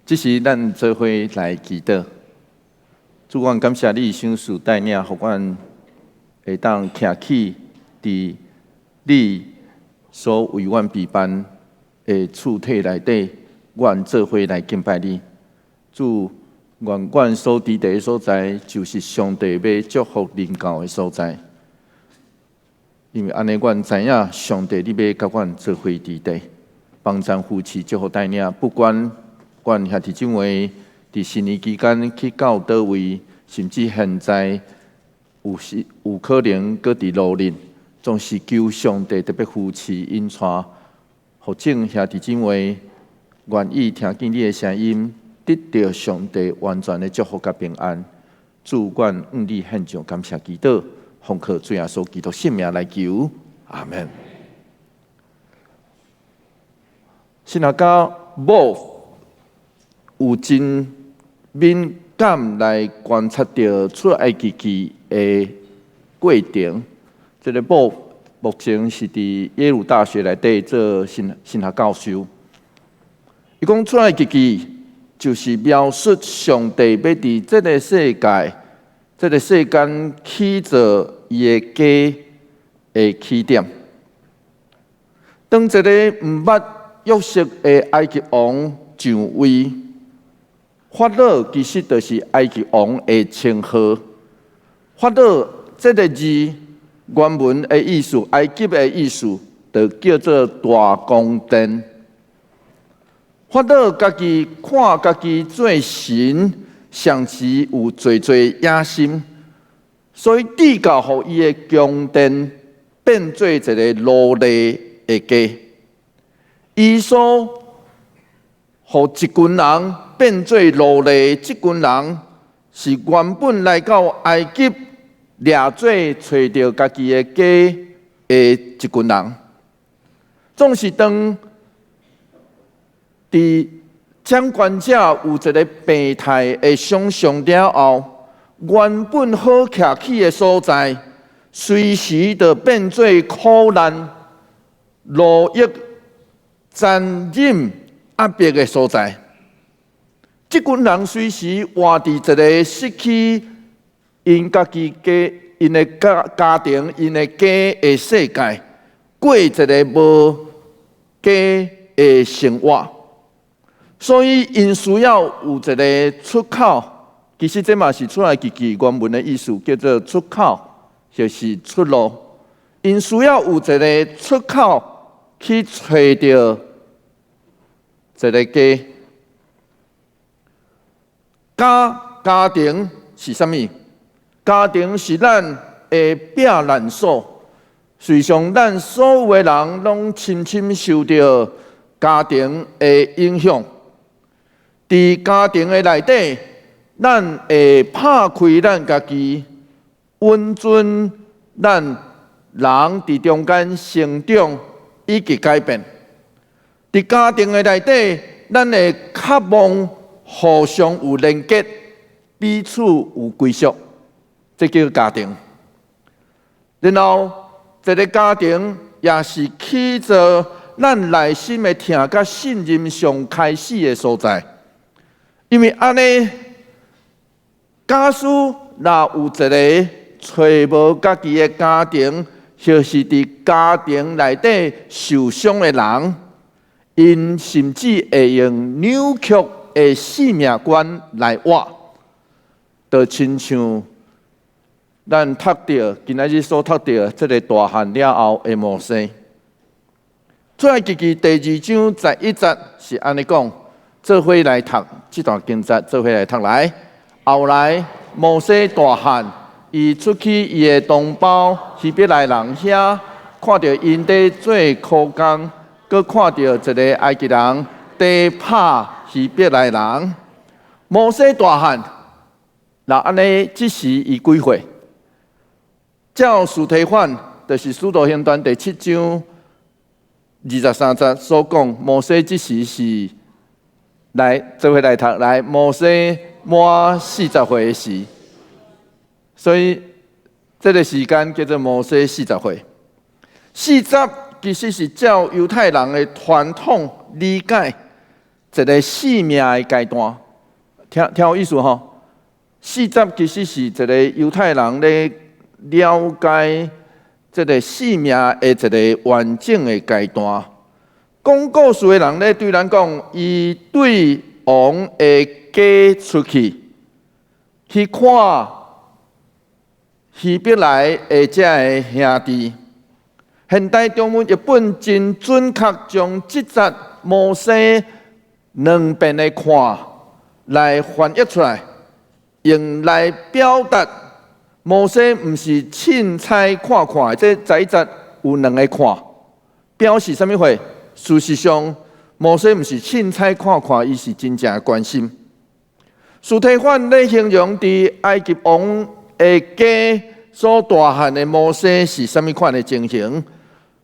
這時咱做伙來祈禱。主，阮感謝你賞賜帶領，予阮會當徛起佇你所為阮備辦的厝體內底，阮做伙來敬拜你。主，願阮所佇的所在，就是上帝欲祝福臨到的所在。因為按呢，阮知影上帝你欲佮阮做伙佇佇，幫贊扶持祝福帶領，不管阮兄弟姊妹佇新年期間去到佗位，甚至現在有時有可能閣佇路裡，總是求上帝特別扶持引帶，予眾兄弟姊妹願意聽見你的聲音，得著上帝完全的祝福佮平安。主，阮向你獻上感謝祈禱，奉靠主耶穌基督聖名來求，阿門。神學家 Boff 有真敏感來觀察著出埃及記的過程。這个 Boff 目前是佇耶魯大學內底做神學教授。伊講出埃及記就是描述上帝欲佇這个世界、這个世間起造伊的家的起點。當一个毋捌約瑟的埃及王上位，法老其實就是埃及王的稱號。法老這个字原文的意思，埃及的意思，就叫做大宮殿。法老家己看家己做神，常時有濟濟野心，所以至到予伊的宮殿變做一个奴隸的家。伊所予一群人變做奴隸，這群人是原本來到埃及掠做揣著家己的家的一群人。總是當佇掌權者有一个病態的想像了後，原本好徛起的所在，隨時就變做苦難、奴役、殘忍、壓迫的所在。這群人隨時活佇一个失去𪜶家己家、𪜶的家庭、𪜶的家的世界，過一个無家的生活。所以，𪜶需要有一个出口。其實這嘛是出埃及記原文的意思，叫做出口，就是出路。𪜶需要有一个出口去揣著一个家。家庭是啥物？家庭是咱的避難所。事實上，咱所有的人攏深深受著家庭的影響。佇家庭的內底，咱會拍開咱家己，允准咱人佇中間成長以及改變。佇家庭的內底，咱會渴望互相有連結，彼此有歸屬，這叫家庭。然後，這个家庭也是起造咱內心的疼佮信任上開始的所在。因為按呢，假使若有一个揣無家己的家庭，或是佇家庭內底受傷的人，𪜶甚至會用扭曲的性命觀來活，就親像咱讀著今仔日所讀著這个大漢了後的摩西。出埃及記第二章十一節是按呢講。做伙來讀這段經節，做伙來讀來。後來摩西大漢，伊出去伊的同胞希伯來人遐，看著𪜶佇做苦工，閣看著一个埃及人佇拍希伯來人。摩西大漢，若按呢，這時伊幾歲？照司提反，就是使徒行傳第七章23節所講，摩西這時是。來，做伙來讀來。摩西滿40歲時，所以這个時間叫做摩西四十歲。四十其實是照猶太人的傳統理解，一个生命的階段，聽聽有意思吼？四節其實是一個猶太人咧了解這個生命的一個完整的階段。講故事的人咧對咱講，伊對王的家出去，去看希伯來的這个兄弟。現代中文譯本真準確將這節摩西兩遍的看來翻譯出來，用來表達摩西毋是凊彩看看，這11節有兩个看，表示啥物貨？事實上，摩西毋是凊彩看看，伊是真正關心。司提反咧形容佇埃及王的家所大漢的摩西是啥物款的情形？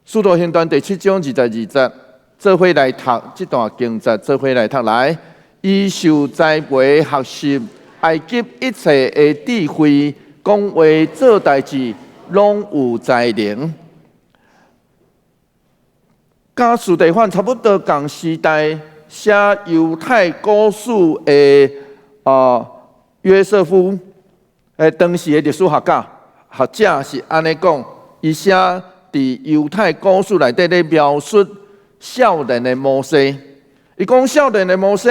使徒行傳第七章22節，做伙來讀這段經節，做伙來讀來。伊受栽培學習埃及一切的智慧，講話做代誌，攏有才能。佮司提反差不多仝時代寫猶太故事的約瑟夫，當時的歷史學家學者是按呢講，伊寫佇猶太故事內底咧描述少年的摩西。伊講少年的摩西，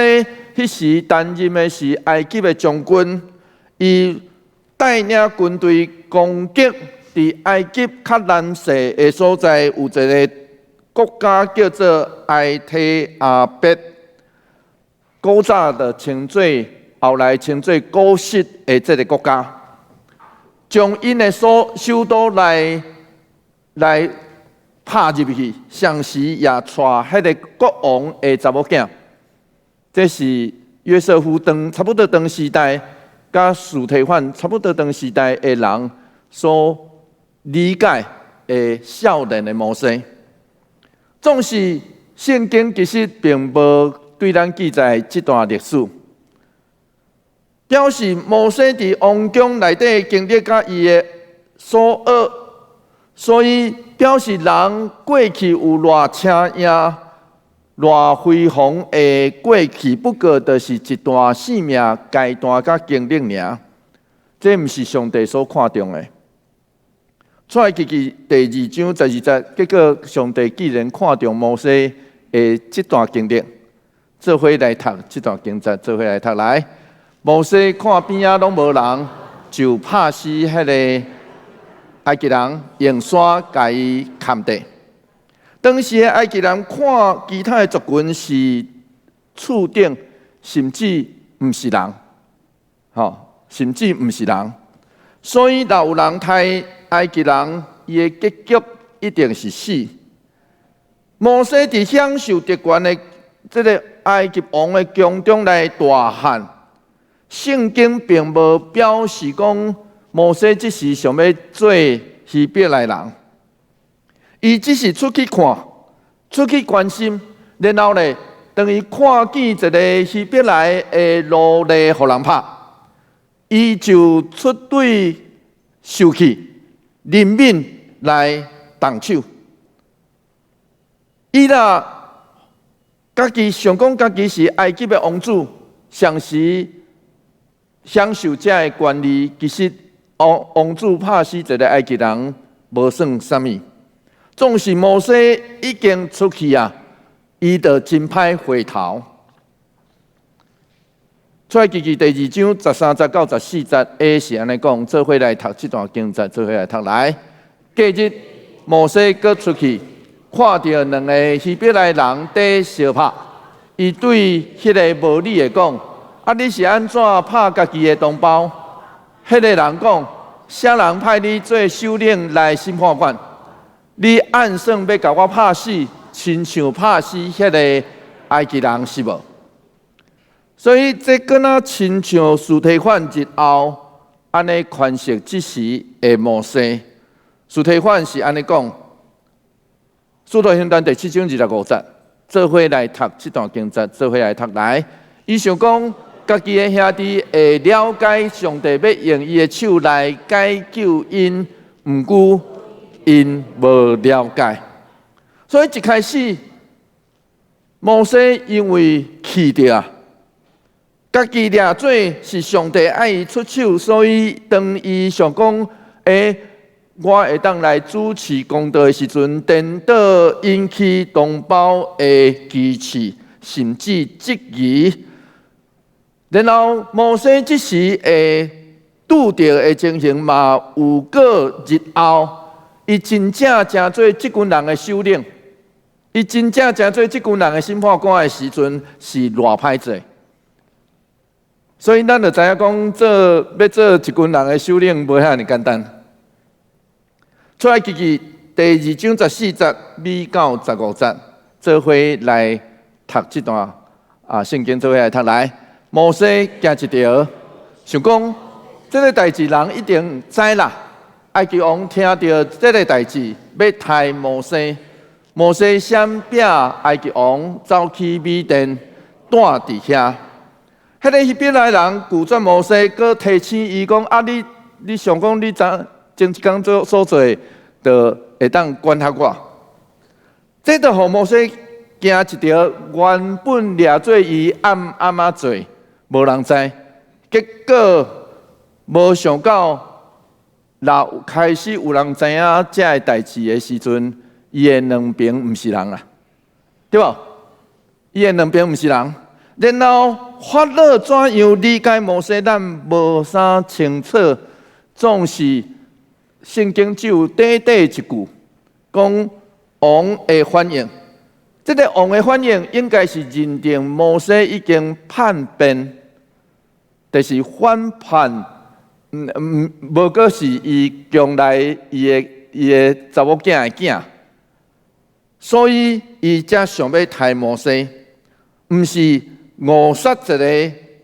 彼時擔任的是埃及的將軍，伊帶領軍隊攻擊佇埃及較南勢的所在，有一个國家叫做埃提阿別，古早就稱做後來稱做古實的這个國家，將𪜶的所首都來拍入去，同時也帶彼个國王的查某囝。這是約瑟夫當差不多當時代，佮司提反差不多當時代的人所理解的少年的摩西。總是聖經其實並無對咱記載這段歷史，表示摩西佇王宮內底經歷佮伊的所學，所以表示人過去有偌請贏、偌輝煌的過去，不過就是一段生命階段佮經歷爾。這毋是上帝所看重的。出埃及記第二章12節，結果上帝既然看重摩西的這段經歷，做伙來讀這段經節，做伙來讀來。摩西看邊仔攏無人，就拍死彼个埃及人，用山共伊崁綴。當時的埃及人看其他的族群是次等，甚至毋是人，吼，甚至毋是人。所以若有人刣埃及人，伊的結局一定是死。摩西佇享受特權的這个埃及王的宮中來大漢，聖經並無表示講摩西這時想欲做希伯來人，伊只是出去看，出去關心，然後咧，當伊看見一个希伯來的奴隸予人拍，伊就出對受氣，憐憫來動手。伊若家己想講家己是埃及的王子，同時享受這个權利，其實王子拍死一个埃及人，無算啥物。總是摩西已經出去啊，伊就真歹回頭。出埃及記第二章13節到14節，A 是按呢講，做伙來讀這段經節，做伙來讀來。隔日，摩西閣出去，看著兩个希伯來人佇相拍，伊對彼个無理的講：啊，你是按怎拍家己的同胞？彼个人講：啥人派你做首領來審判阮？你暗算欲共我拍死，親像拍死彼个埃及人是無？所以這敢若親像司提反日後按呢詮釋這時的摩西。司提反是按呢講，使徒行傳第七章25節，做伙來讀這段經節，做伙來讀來。伊想講，家己的兄弟會了解上帝欲用伊的手來解救𪜶，毋過𪜶無了解。所以一開始，摩西因為氣著啊，家己掠做是上帝愛伊出手，所以當伊想講，我會當來主持公道的時陣，顛倒引起同胞的歧視，甚至質疑。然後摩西這時會拄著的情形嘛，有過日後，伊真正成做這群人的首領，伊真正成做這群人的審判官的時陣，是偌歹勢。所以咱就知影講，做欲做一群人的首領，無遐爾簡單。出埃及記第二章十四節尾到十五節，做伙來讀這段啊聖經，做伙來讀來。摩西驚一條，想講這个代誌人一定知啦。埃及王聽著這个代誌，欲刣摩西。摩西閃避埃及王，走去米甸，蹛佇遐。彼个希伯來人拒絕摩西，閣提醒伊講：啊，你想講你昨前一工做所做的，就會當管轄我。這就予摩西驚一條，原本掠做伊暗暗仔做，無人知。結果無想到，若開始有人知影這个代誌的時陣，伊的兩邊毋是人啦，對無？伊的兩邊毋是人。然後法老怎樣理解摩西，咱無啥清楚。總是聖經只有短短一句，講王的反應。這个王的反應應該是認定摩西已經叛變，就是反叛，毋無閣是伊將來伊的查某囝的囝，所以伊才想欲刣摩西，毋是誤殺一个、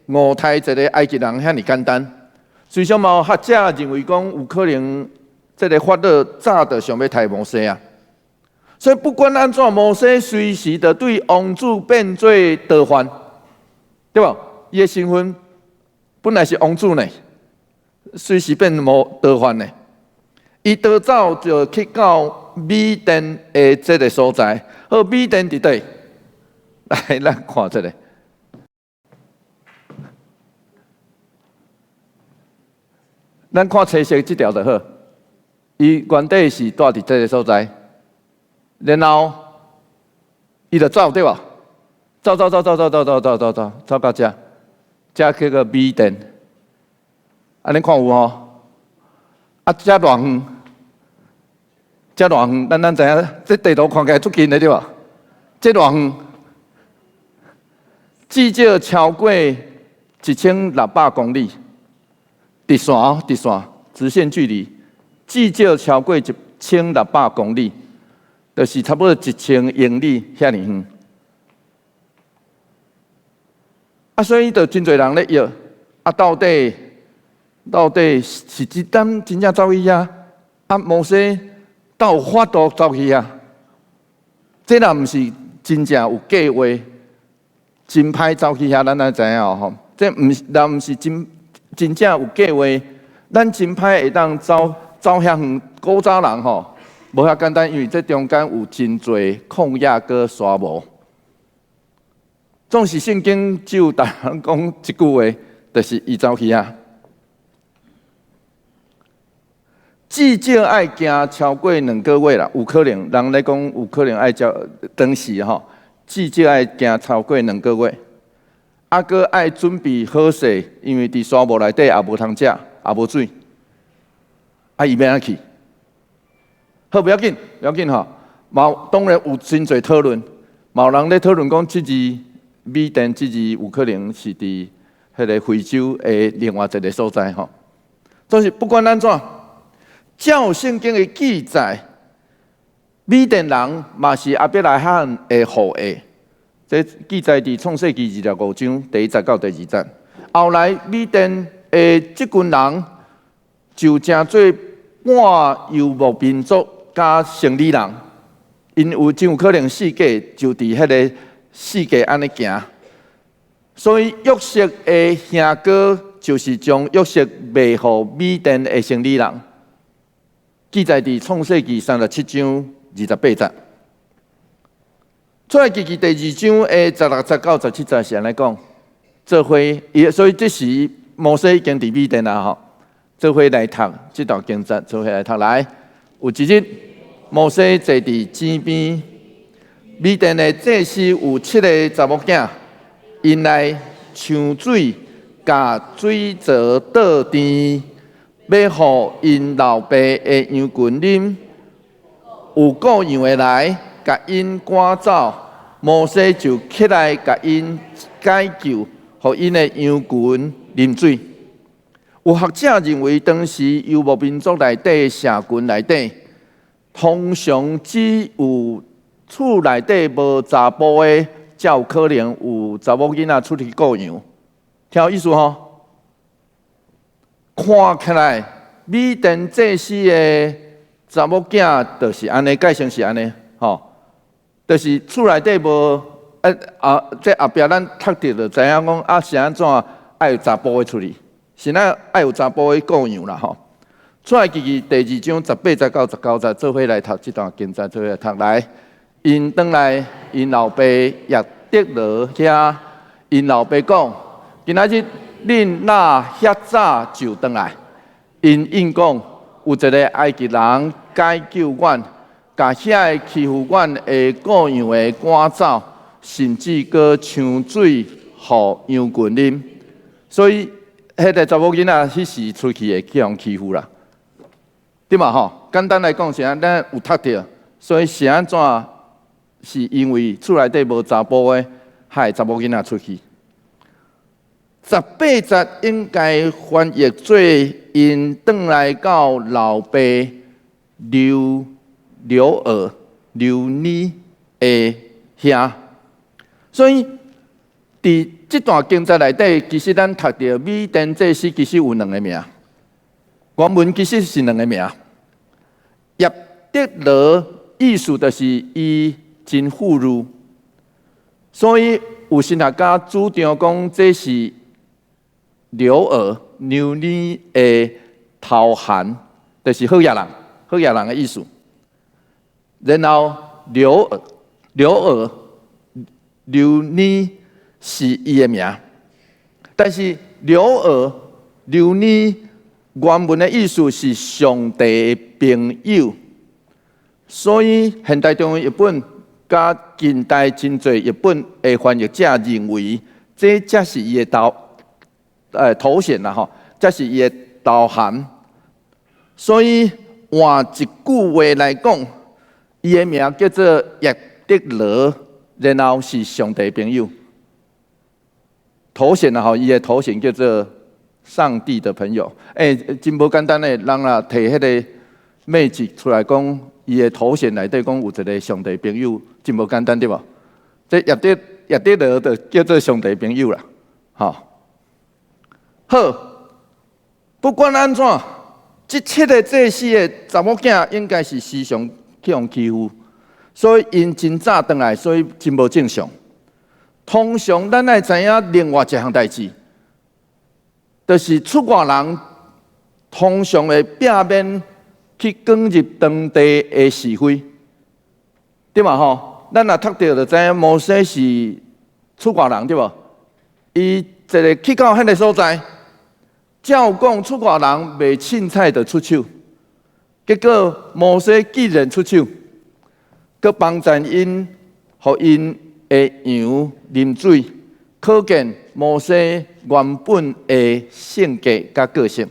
誤刣一个埃及人遐爾簡單。雖然嘛有學者認為講有可能這个法老早就想欲刣摩西啊。所以不管按怎，摩西隨時就對王子變做逃犯，對無？伊的身份本來是王子呢，隨時變無逃犯呢。伊逃走就去到米甸的這个所在。好，米甸佇佗？來，咱看這个。咱看青色這條就好。伊原底是蹛佇這个所在，然後伊就走對無？走走走走走走走走走走，走到遮，遮叫做米甸。按呢看有吼？啊，遮偌遠？遮偌遠？咱知影，這地圖看起來足近的對無？這偌遠？至少超過1600公里。直線哦，直線，直線距離至少超過一千六百公里，就是差不多1000英里遐爾遠。啊，所以就真濟人咧約，啊，到底是真當真正走去遐？啊，摩西敢有法度走去遐？這若毋是真正有計劃，真歹走去遐，咱才知影吼。這毋是，若毋是真正有計劃，咱真歹會當走走遐遠。古早人吼，無遐簡單，因為這中間有真濟曠野閣沙漠。總是聖經只有逐人講一句話，就是伊走去遐。至少愛行超過2個月啦，有可能人咧講有可能愛較當時吼，至少愛行超過兩個月。啊，閣愛準備好勢，因為佇沙漠內底也無通食，也無水。啊，伊欲按怎去？好，不要緊，不要緊吼。嘛，當然有真濟討論，嘛有人咧討論講，這字米甸這字有可能是佇彼个非洲的另外一个所在吼。總是不管按怎，照聖經的記載，米甸人嘛是亞伯拉罕的後裔。這記載佇創世記25章第一節到第二節。後來米甸的這群人就成做半遊牧民族佮生理人，𪜶有真有可能四界就佇彼个世界按呢行。所以約瑟的兄哥就是將約瑟賣予米甸的生理人。記載佇創世記37章28節。出埃及記第二章的16節到17節是按呢講，做伙伊，所以這時摩西已經佇米甸啦吼，做伙來讀這段經節，做伙來讀來。有一日，摩西坐佇井邊，米甸的祭司有七个查某囝，𪜶來搶水，共水槽倒甜，欲予𪜶老爸的羊群啉。有顧羊的來，共𪜶趕走，摩西就起來共𪜶解救，予𪜶的羊群啉水。有學者認為，當時遊牧民族內底社群內底，通常只有厝內底無查埔的，才有可能有查某囡仔出去顧羊。聽有意思吼？看起來，米甸祭司的查某囝就是按呢，解釋是按呢，吼，就是厝內底無啊啊，這後壁咱讀著就知影講啊是按怎愛有查埔的出去。是咱愛有查埔的顧羊啦吼。出埃及記第二章18節到19節，做伙來讀這段經節，做伙來讀來。𪜶轉來，𪜶老爸葉忒羅遐，𪜶老爸講：今仔日恁哪遐早就轉來？𪜶應講：有一个埃及人解救阮，共遐个欺負阮的顧羊的趕走，甚至閣搶水予羊群啉。所以，彼个查某囡仔彼時出去會去予人欺負啦，對嘛吼？簡單來講是按咱有讀著，所以是按怎？是因為厝內底無查埔的，害查某囡仔出去。十八節應該翻譯做𪜶轉來到老爸流流耳流尼的遐，所以佇這段經節內底，其實咱讀著米甸祭司其實有兩个名，原文其實是兩个名。葉忒羅意思就是伊真富裕，所以有神學家主張講這是流耳流尼的頭銜，就是好額人，好額人的意思。然後流耳流耳流尼是伊的名，但是流耳流尼原文的意思是上帝的朋友，所以現代中文譯本佮近代真濟譯本的翻譯者認為，這才是伊的頭銜啦吼，這是伊的頭銜。所以換一句話來講，伊的名叫做葉忒羅，然後是上帝朋友。頭銜啦吼，伊的頭銜叫做上帝的朋友。欸，真無簡單的，人若提彼个秘籍出來講，伊的頭銜內底講有一个上帝朋友，真無簡單對無？這葉忒羅就叫做上帝朋友啦，吼。好，不管按怎，這七个祭司的查某囝應該是時常去予欺負，所以𪜶真早轉來，所以真無正常。通常咱愛知影另外一項代誌，就是出外人通常會避免去捲入當地的是非，對嘛吼？咱若讀著就知影摩西是出外人對無？伊一个去到彼个所在，照講出外人袂凊彩就出手，結果摩西竟然出手，閣幫贊𪜶，予𪜶的羊啉水，可見摩西原本的性格佮個性。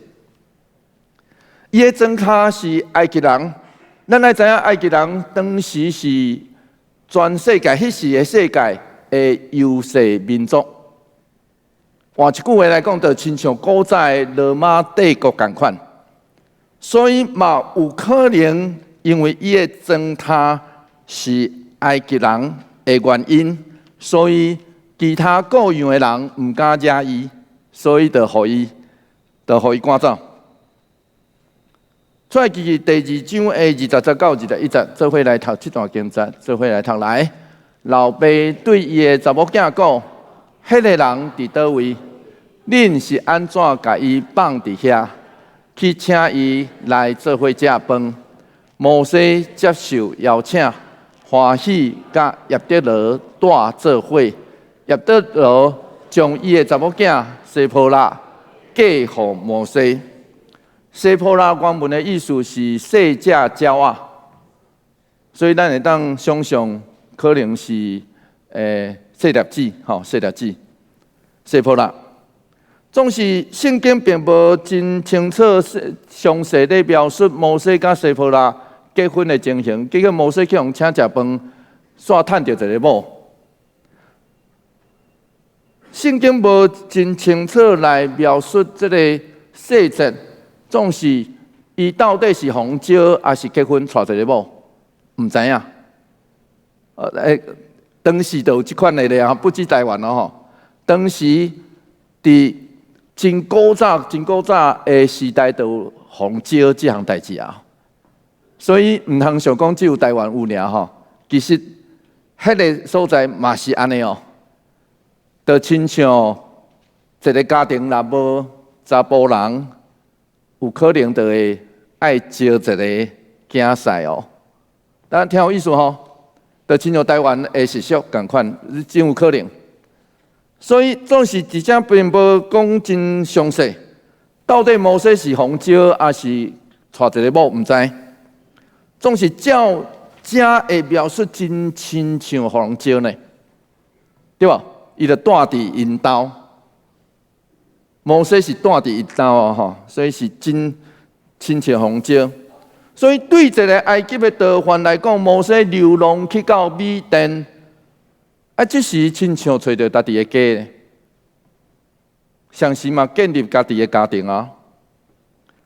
伊的莊跤是埃及人，咱愛知影埃及人當時是全世界彼時的世界的優勢民族。換一句話來講，就親像古早的羅馬帝國仝款，所以嘛有可能因為伊的莊跤是埃及人的原因，所以其他顧羊的人毋敢惹伊，所以就予伊趕走。出埃及記第二章的20節到21節，做伙來讀這段經節，做伙來讀來。老爸對伊的查某囝講：彼个人佇佗位？恁是按怎共伊放佇遐？去請伊來做伙食飯。摩西接受邀請，歡喜佮葉忒羅蹛做伙。葉忒羅將伊的查某囝西波拉嫁予摩西。西波拉原文的意思是細隻鳥仔，所以咱會當想象可能是細粒子，吼，細粒子。西波拉。總是聖經並無真清楚、詳細咧描述摩西佮西波拉結婚的情形。結果摩西去予請食飯，煞趁著一个某。聖經無真清楚來描述這个細節，總是伊到底是予人招，抑是結婚娶一个某，毋知影。當時就有這款的咧，不止台灣咯吼。當時佇真古早、真古早的時代，就有予人招這項代誌啊。所以毋通想講只有台灣有爾吼，其實彼个所在嘛是按呢哦。就親像一个家庭若無查埔人，有可能就會愛招一个囝婿哦。大家聽有意思吼？就親像台灣的習俗仝款，真有可能。所以總是佇遮並無講真詳細，到底摩西是予人招，抑是娶一个某，毋知。總是照遮的描述真親像予人招呢，對無？伊就蹛佇𪜶兜，摩西是蹛佇𪜶兜哦，吼，所以是真親像予人招。所以對一个埃及的逃犯來講，摩西流浪去到米甸。啊，這時親像揣著家己的家，同時嘛建立家己的家庭啊。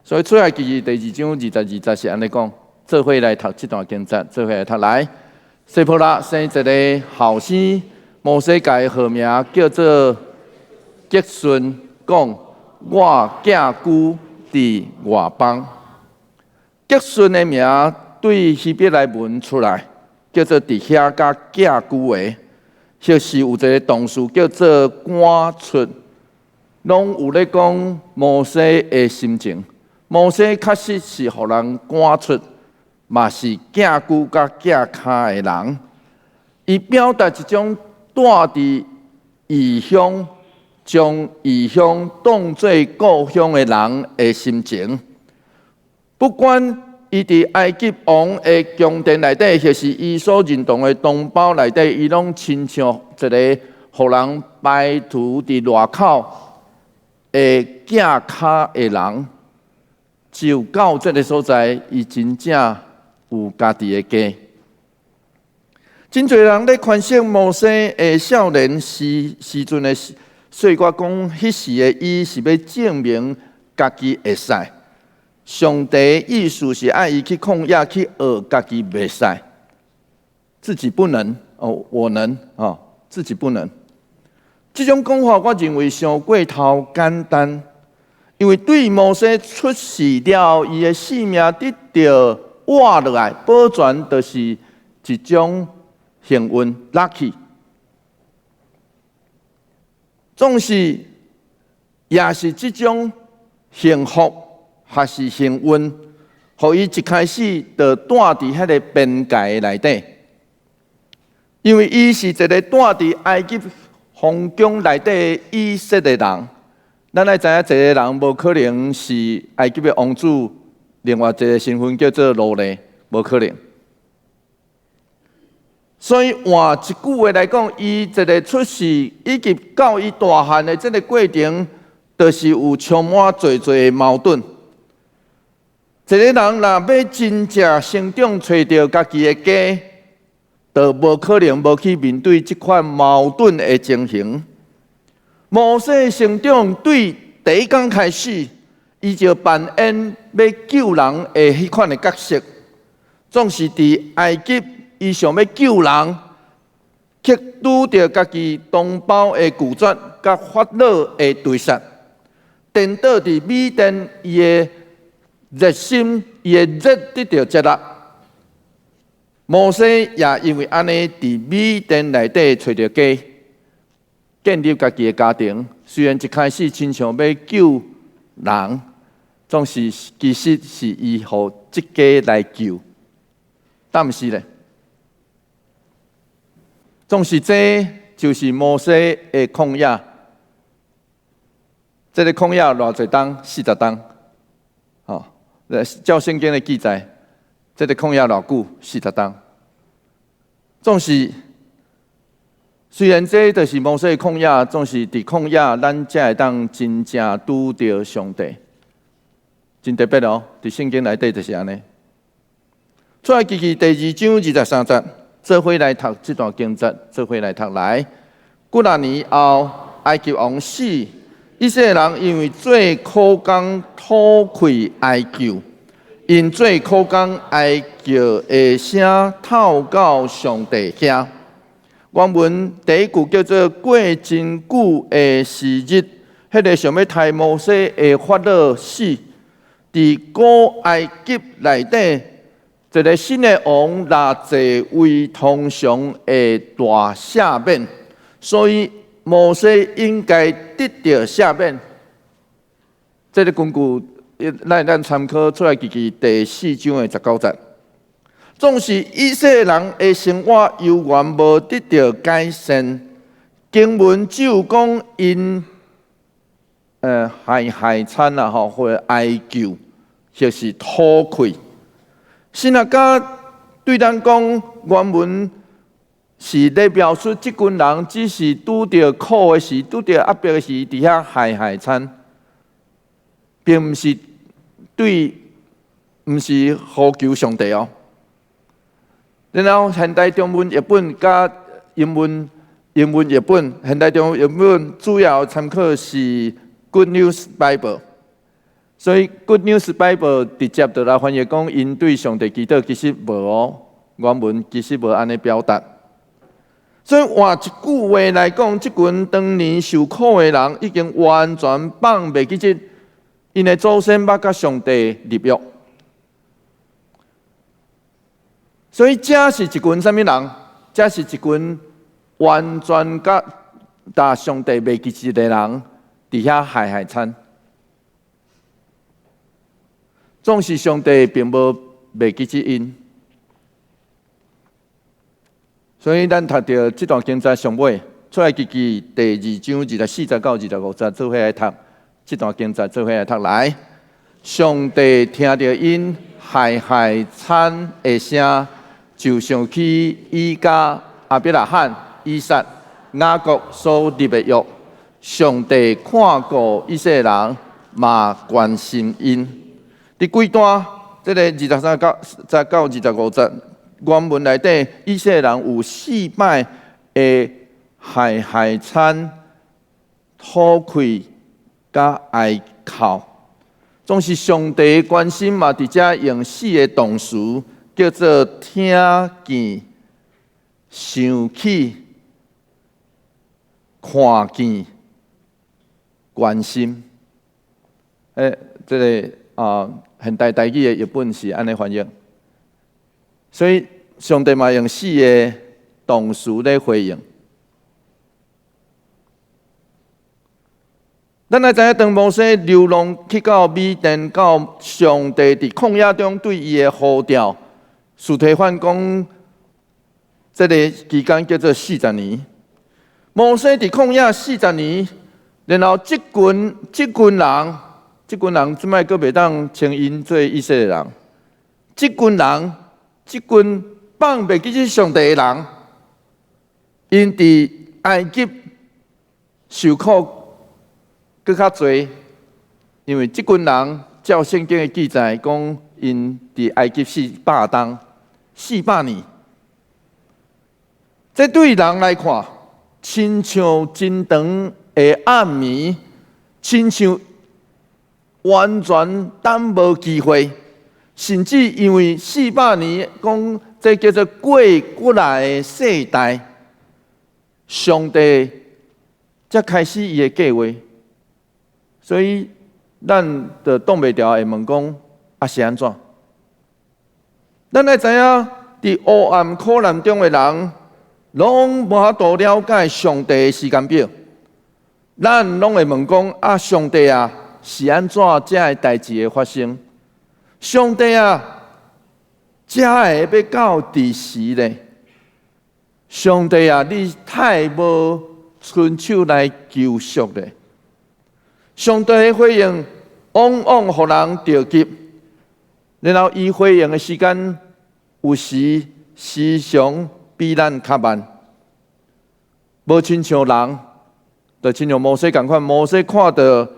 所以出埃及記第二章22節是按呢講，做伙來讀這段經節，做伙來讀來。西波拉生一个後生，摩西共伊號名叫做革順，講我寄居佇外邦。革順的名對希伯來文出來，叫做佇遐佮寄居的。或是有一个動詞叫做趕出，攏有咧講摩西的心情。摩西確實是予人趕出，嘛是寄居佮寄跤的人。伊表達一種蹛佇異鄉，將異鄉當做故鄉的人的心情。不管伊佇埃及王的宮殿內底，或是伊所認同的同胞內底，伊攏親像一个予人排除佇外口的寄跤的人。只有到這个所在，伊真正有家己的家。真濟人咧詮釋摩西的少年時時陣的歲月，講彼時的伊是欲證明家己會使。上帝意思是愛伊去曠野去學家己袂使，自己不能哦，我能哦，自己不能。這種講法，我認為傷過頭簡單，因為對摩西出世了，伊的性命得著活落來，保全，就是一種幸運，lucky。總是也是這種幸福，還是幸運，予伊一開始就蹛佇彼个邊界內底，因為伊是一个蹛佇埃及皇宮內底的以色列人。咱愛知影，一个人無可能是埃及的王子，另外一个身份叫做奴隸，無可能。所以換一句話來講，伊一个出世以及到伊大漢的這个過程，就是有充滿濟濟的矛盾。一个人若欲真正成長，揣著家己的家，就無可能無去面對這款矛盾的情形。摩西成長對第一工開始，伊就扮演欲救人的彼款的角色，總是佇埃及，伊想欲救人，卻拄著家己同胞的拒絕，佮法老的追殺，顛倒佇米甸，伊的熱心，伊的熱得著接納。摩西也因為按呢，佇米甸內底揣著家，建立家己的家庭。雖然一開始親像欲救人，總是其實是伊予這家來救。但是咧，總是這就是摩西的曠野。這个曠野偌濟冬？40冬。吼，照聖經的記載，這个曠野偌久？四十冬。總是雖然這就是摩西的曠野，總是佇曠野，咱才會當真正拄著上帝。真特別哦，佇聖經內底就是按呢。出埃及記第二章23節，做伙來讀這段經節，做伙來讀來。幾若年後，埃及王死，以色列人因為做苦工討氣哀求，𪜶做苦工哀叫的聲透到上帝遐。原文第一句叫做過真久的時日，彼个想欲刣摩西的法老死，佇古埃及內底，一个新的王若坐位通常會大赦免，所以摩西應該得著赦免。這个根據咱參考出埃及記第四章的19節。總是以色列人的生活猶原無得著改善，經文只有講𪜶害害慘啊吼，或哀求，或是討氣。神學家對咱講，原文是咧描述這群人只是拄著苦的時，拄著壓迫的時，佇遐害害慘，並毋是對，毋是呼求上帝哦。然後現代中文譯本佮英文英文譯本，現代中文譯本主要參考是 Good News Bible，所以 Good News Bible 直接就來翻譯講，𪜶對上帝祈禱，其實無哦，原文其實無按呢表達。所以換一句話來講，這群當年受苦的人已經完全放袂記得，𪜶的祖先捌佮上帝立約。所以這是一群啥物人？這是一群完全佮佮上帝袂記得的人，佇遐害害慘。總是上帝並無袂記得𪜶。所以咱讀著這段經節上尾，出埃及記第二章24節到25節，做伙來讀這段經節，做伙來讀來。上帝聽著𪜶害害慘的聲，就想起伊佮亞伯拉罕、以撒、雅各所立的約。上帝看顧以色列人，嘛關心𪜶。佇規段，這个23節到25節，原文內底，以色列人有四擺的害害慘、討氣佮哀哭。總是上帝關心嘛，佇遮用四个動詞，叫做聽見、想起、看見、關心。這个啊，現代台語的譯本是按呢翻譯。所以上帝嘛用四个動詞咧回應。咱來知影，當摩西流浪去到米甸，到上帝佇曠野中對伊的呼召，司提反講，這个期間叫做四十年。摩西佇曠野四十年，然後這群人，這擺閣袂當稱𪜶做以色列人。這群人，這群放袂記得上帝的人，𪜶佇埃及受苦。閣較濟，因為這群人照聖經的記載講，𪜶佇埃及400冬，400年。這對人來看，親像真長的暗暝，親像完全等無機會，甚至因為四百年講，這叫做過幾若个世代，上帝才開始伊的計劃。所以，咱就擋袂牢會問講：啊是按怎？咱愛知影，佇黑暗苦難中的人，攏無法度了解上帝的時間表。咱攏會問講：啊，上帝啊，是按怎這个代誌會發生？上帝啊，這會欲到佇時咧？上帝啊，你太無伸手來救贖咧！上帝的回應往往予人著急，然後伊回應的時間有時時常比咱較慢，無親像人，就親像摩西仝款，摩西看著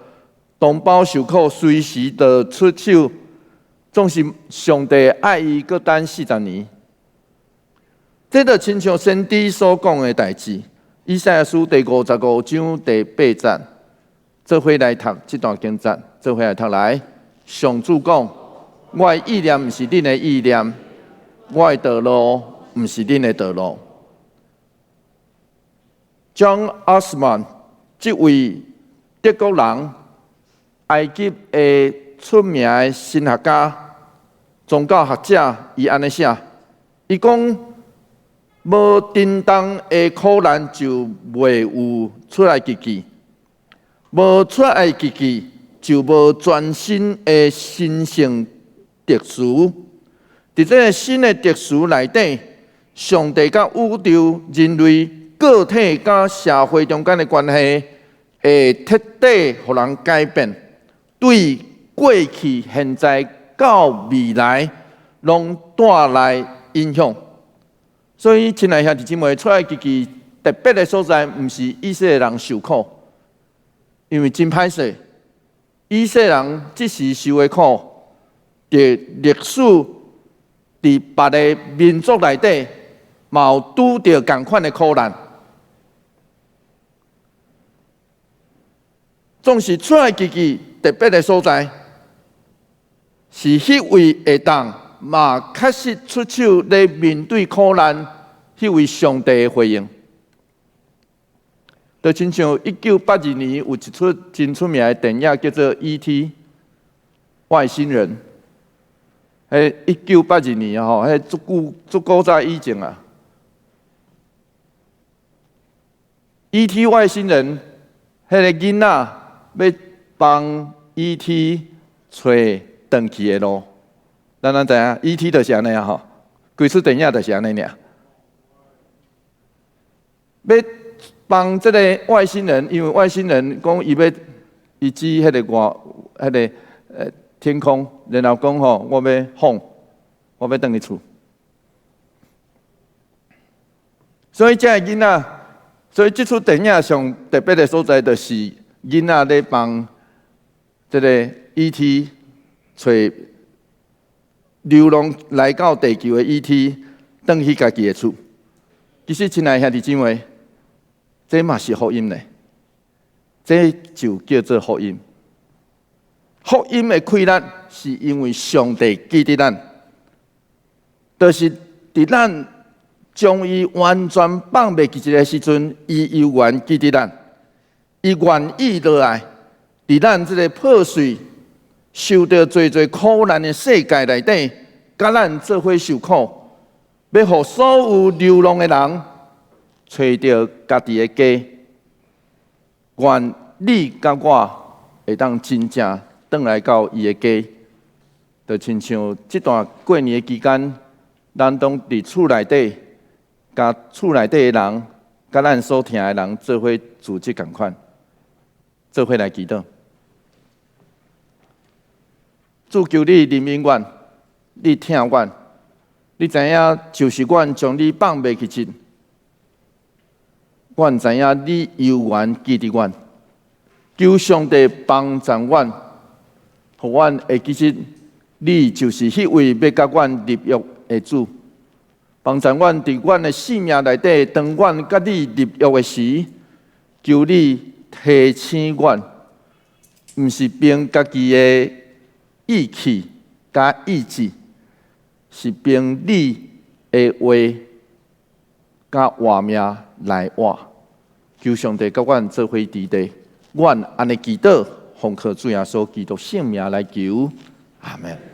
同胞受苦，隨時就出手，總是上帝愛伊，閣等四十年。這就親像先知所講的代誌，以賽亞書第55章第8節，做伙來讀這段經節，做伙來讀來。上主講：我的意念毋是恁的意念，我的道路毋是恁的道路。John Osman 這位德國人，埃及的出名的神學家、宗教學者，伊按呢寫，伊講：無震動的苦難就袂有出埃及記，無出埃及記就無全新的神聖秩序。佇這个新的秩序內底，上帝佮宇宙、人類個體佮社會中間的關係，會徹底予人改變，對過去、現在到未來，攏帶來影響。所以，親愛兄弟姊妹，出埃及記特別的所在，毋是以色列人受苦，因為真歹勢。以色列人這時受的苦，佇歷史佇別个民族內底，嘛有拄著仝款的苦難。總是出埃及記特別的所在，是彼位會當嘛確實出手咧面對苦難，彼位上帝的回應。就親像1982年有一齣真出名的電影叫做《E.T. 外星人》。彼1982年吼，彼足久足古早以前啊，《E.T. 外星人》彼个囡仔欲幫 E.T. 揣轉去的路。咱攏知影，E.T. 就是按呢啊吼，規齣電影就是按呢爾。欲幫這个外星人，因為外星人講伊欲伊指彼个外，彼个天空，然後講吼，我欲放，我欲轉去厝。所以這个囡仔，所以這齣電影上特別的所在，就是囡仔咧幫這个 E.T. 揣流浪來到地球的 E.T. 轉去家己的厝。其實，親愛兄弟姊妹，這嘛是福音呢，這就叫做福音。福音的氣力是因為上帝記得咱，就是佇咱將伊完全放袂記的時陣，伊猶原記得咱，伊願意落來，佇咱這个破碎、受著濟濟苦難的世界內底，佮咱做伙受苦，欲予所有流浪的人揣著家己的家。願你佮我會當真正轉來到伊的家，就親像這段過年的期間，咱攏佇厝內底，佮厝內底的人，佮咱所疼的人做伙組織仝款，做伙來祈禱。主求你憐憫阮，你疼阮，你知影就是阮將你放袂記得，阮知影你猶原記得阮，求上帝幫助阮，予阮會記得你就是彼位欲佮阮立約的主，幫助阮佇阮的生命內底，當阮佮你立約的時，求你提醒阮，毋是憑家己的意氣佮意志，是憑你的話佮活命來活。求上帝佮阮做伙佇地，阮按呢祈禱，奉靠主耶穌基督聖名來求，阿門。